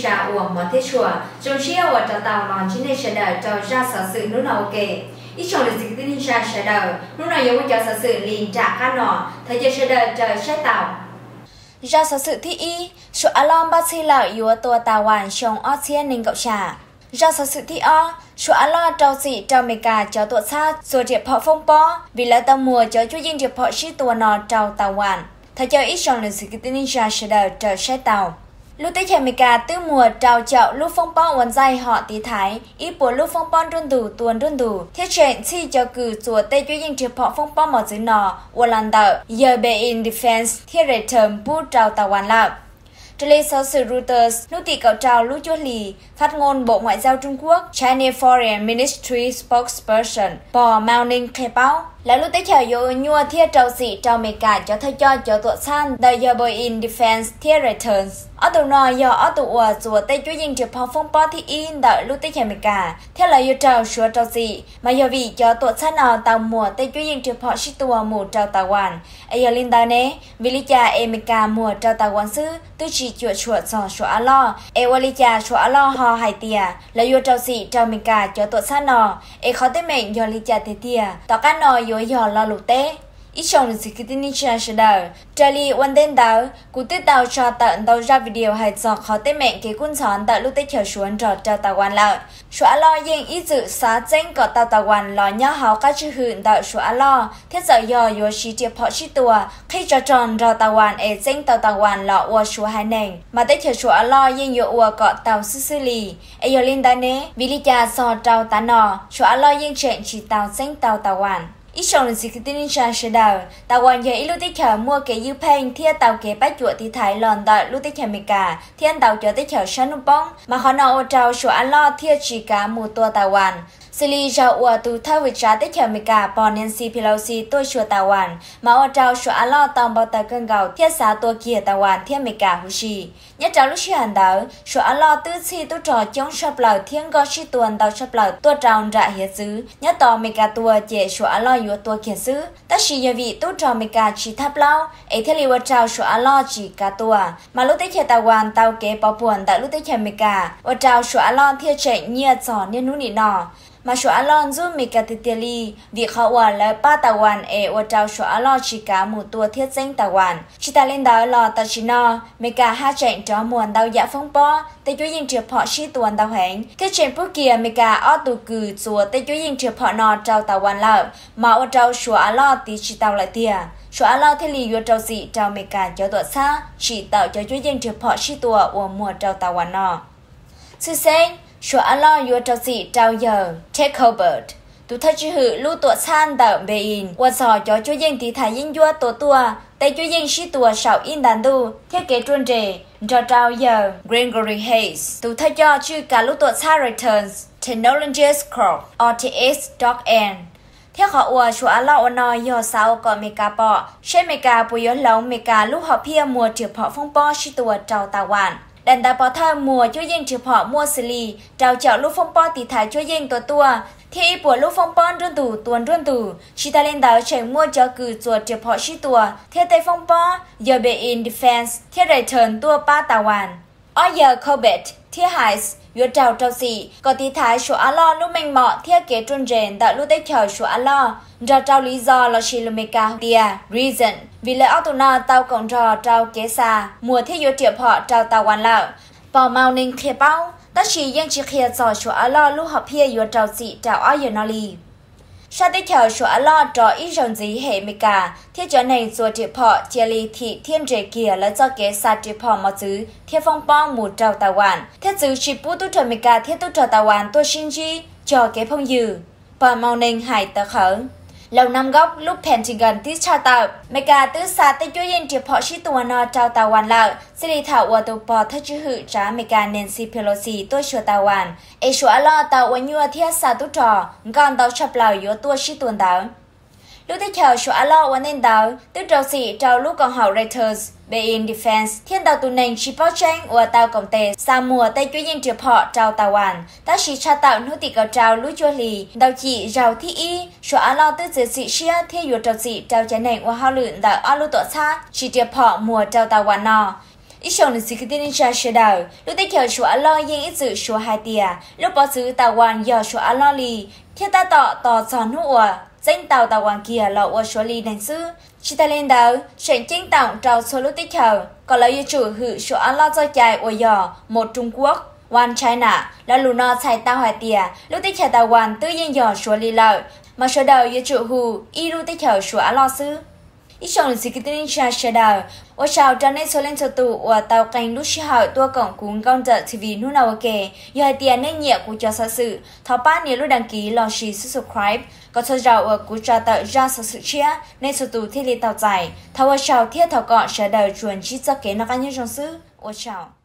Tsa uas hmov thiab tshua, zoo siab uas rov tau los ntsib nej sawv daws rau zaj xov xwm hnub no ua ke. Ib tsoom niam txiv kwv tij neej tsa sawv daws, hnub no yuav muaj cov xov xwm li nram qab no, thov caw sawv daws raws saib tau. Zaj xov xwm thib ib, Suav av loj npaj txhij lawm yuav tua Taiwan xyoo ob txhiab nees nkaum xya. Zaj xov xwm thib ob, Suav av loj rau txim rau Amelikas cov tuam txhab txuas riam phom foob pob vim lawv tau muag cov cuab yeej riam phom sib tua no rau Taiwan. Thov caw ib tsoom niam txiv kwv tij neej tsa sawv daws raws saib tau. Lub teb chaws Amelikas twb muag rau caum lub foob pob ua ntxaij hom tiv thaiv ib puas lub foob pob nruab ntug tua nruab ntug thiab tseem txhij cov kws txuas tej cuab yeej riam phom foob pob mos txwv no ua los ntawm Yawbein Defense thiab Return pub rau Taiwan lawm. Raws li xov xwm Reuters, hnub tim kaum rau lub cuaj hlis, phát ngôn Bộ Ngoại giao Trung Quốc, China Foreign Ministry spokesperson Paul Melnick qhia paub, lawv lub teb chaws yuav ua nyuaj thiab rau txim rau Amelikas cov thawj coj cov tuam txhab ntawm Yawbein Defense thiab Return. Ob tug no yog ob tug uas txuas tej cuab yeej riam phom foob pob thib ib ntawm lub teb chaws Amelikas thiab lawv yuav raug Suav rau txim mas yog vim cov tuam txhab no tau muag tej cuab yeej riam phom sib tua mus rau Taiwan. Es yog li ntawd ne, vim li cas es Amelikas muag rau Taiwan xwb twb tsis cuam tshuam txog Suav av loj, es ua li cas Suav av loj ho hais tias lawv yuav rau txim rau Amelikas cov tuam txhab no, es qhov teeb meem yog li cas tiag tiag, tom qab no yuav yog lo lus teb. Ib tsoom niam txiv kwv tij neej tsa sawv daws, raws li ua ntej ntawd kuv twb tau tso tawm ntau zaj video hais txog qhov teeb meem kev kub ntxhov ntawm lub teb chaws Suav nrog rau Taiwan lawm. Suav av loj yeej ib txwm xav txeeb kom tau Taiwan los nyob hauv qab tswj hwm ntawm Suav av loj thiab txawm yog yuav siv riam phom sib tua qhib tso rog nrog Taiwan es txeeb tau Taiwan los ua Suav haiv neeg mas teb chaws Suav av loj yeej yuav ua kom tau xwb xwb li. Es yog li ntawd ne, vim li cas txog rau tav no Suav av loj yeej tseem tsis tau txeeb tau Taiwan? Ib tsoom niam txiv kwv tij neej tsa sawv daws, Taiwan yog ib lub teb chaws muaj kev ywj pheej thiab tau kev pab cuam tiv thaiv los ntawm lub teb chaws Amelikas thiab ntau cov teb chaws sab hnub poob, mas qhov no ua rau Suav av loj thiaj tsis kav mus tua Taiwan. Xws li zaug uas tus thawj hwm tsav teb chaws Amelikas pog Nancy Pelosi tuaj xyuas Taiwan mas ua rau Suav av loj tau npau taws kawg nkaus thiab xav tua kiag Taiwan thiab Amelikas huv si. Nyob rau lub sij hawm ntawd Suav av loj twb txhij tub rog coob tshaj plaws thiab nkoj sib tua ntau tshaj plaws tuaj rau nram hiav txwv, nyob tos Amelikas tua ces Suav av loj yuav tua kiag xwb. Tab sis yog vim tub rog Amelikas tsis thab plaub es thiaj li ua rau Suav av loj tsis kav tua, mas lub teb chaws Taiwan tau kev pov puag ntawm lub teb chaws Amelikas ua rau Suav av loj thiaj tseem nyiaj txog niaj hnub nim no. Mas Suav av loj ntxub Amelikas tiag tiag li, vim qhov uas lawv pab Taiwan es ua rau Suav av loj tsis kav mus tua thiab txeeb Taiwan. Tsis tas li ntawd los tam sim no Amelikas haj tseem rov muag ntau yam foob pob, tej cuab yeej riam phom sib tua ntau heev thiab tseem pub kiag Amelikas ob tug kws txuas tej cuab yeej riam phom no rau Taiwan lawm, mas ua rau Suav av loj tiv tsis tau lawm tiag. Suav av loj thiaj li yuav rau txim rau Amelikas cov tuam txhab tsim tawm cov cuab yeej riam phom sib tua uas muag rau Taiwan no. Tshwj xeeb, Suav av loj yuav rau txim rau yawg Ted Colbert, tus thawj tswj hwm lub tuam txhab ntawm Bein uas txog cov cuab yeej tiv thaiv yeeb ncuab tua tuaj tej cuab yeej sib tua saum ib nta ntuj thiab kev ruaj nres, nrog rau yawg Gregory Hayes, tus thawj coj tswj kav lub tuam txhab Return Technologies Corp, R T X dot N. Thiab qhov uas Suav av loj ua no yog xav ua kom Amelikas pom seb Amelikas puas yuav hloov Amelikas lub hom phiaj muag riam phom foob pob sib tua rau Taiwan. Daim ntawv pov thawj muag cuab yeej riam phom muaj xws li rau caum lub foob pob tiv thaiv cuab yeej tua tuaj thiab ib puas lub foob pob nruab ntug tua nruab ntug. Tsis tas li ntawd tseem muaj cov kws txuas riam phom sib tua thiab tej foob pob Yawbein Defense thiab Return tuaj pab Taiwan. Ob yawg Colbert thiab Hayes yuav raug rau txim kom tiv thaiv Suav av loj lub meej mom thiab kev ruaj nres ntawm lub teb chaws Suav av loj, nrog rau li zos lossis lus Amelikas tias reason, vim lawv ob tug no tau koom nrog rau kev xa, muag thiab yuav riam phom rau Taiwan lawm. Pog Melnick qhia paub, tab sis yeej tsis qhia txog Suav av loj lub hom phiaj yuav rau txim rau ob yawg no li. Sab teb chaws Suav av loj rov ib zaug ntxiv hem Amelikas thiab cov neeg txuas riam phom cia li thim thiab nres kiag lawv txoj kev xa riam phom mos txwv thiab foob pob mus rau Taiwan, thiab txwv tsis pub tub rog Amelikas thiab tub rog Taiwan tuaj sib ntsib cog kev phooj ywg. Pog Melnick hais tawv qhawv. Lawm nam nkob lub Pentagon twb tshaj tawm Amelikas twb xa tej cuab yeej riam phom sib tua no rau Taiwan lawm, txij li thaum uas tus pog thawj tswj hwm tsav Amelikas Nancy Pelosi tuaj xyuas Taiwan, es Suav av loj tau ua nyuaj thiab xa tub rog nkoj ntau tshaj plaws yuav tuaj sib tua ntawd. Lub teb chaws Suav av loj ua ntej ntawd twb rau txim rau lub koom haum Reuters, Bein Defense thiab ntau tus neeg tsis paub tseeb uas tau koom tes xa muag tej cuab yeej riam phom rau Taiwan, tab sis tshaj tawm hnub tim kaum rau lub cuaj hlis ntau cim zaug thib ib, Suav av loj twb txiav txim siab thiab yuav rau txim rau cov neeg ua hauj lwm ntawm ob lub tuam txhab tsim riam phom muag rau Taiwan no. Ib tsoom niam txiv kwv tij neej tsa sawv daws, lub teb chaws Suav av loj yeej ib txwm suav hais tias lub pov txwv Taiwan yog Suav av loj li, thiab tab tom tos txog hnub uas txeeb tau Taiwan kiag los ua Suav li neeg xwb. Tsis tas li ntawd, tseem ceeb toom rau txhua lub teb chaws kom lawv yuav tsum hwm Suav av loj txoj cai uas yog một Trung Quốc, one China. Lo lus no txhais tau hais tias lub teb chaws Taiwan twb yeej yog Suav li lawm, mas sawv daws yuav tsum hu ib lub teb chaws Suav av loj xwb. Ib tsoom niam txiv kwv tij neej tsa sawv daws, ua tsaug rau nej txhua leej txhua tus uas tau qee lub sij hawm tuaj koom kuv Nkauj Ntxawm T V hnub no ua ke. Yog hais tias nej nyiam kuv cov xov xwm, thov pab nias lub đăng ký lossis subscribe kom txhua zaus uas kuv tso tawm zaj xov xwm tshiab nej txhua tus thiaj li tau txais. Thov ua tsaug thiab thov kom sawv daws tsuas ntsib txoj kev noj qab nyob zoo xwb. Ua tsaug.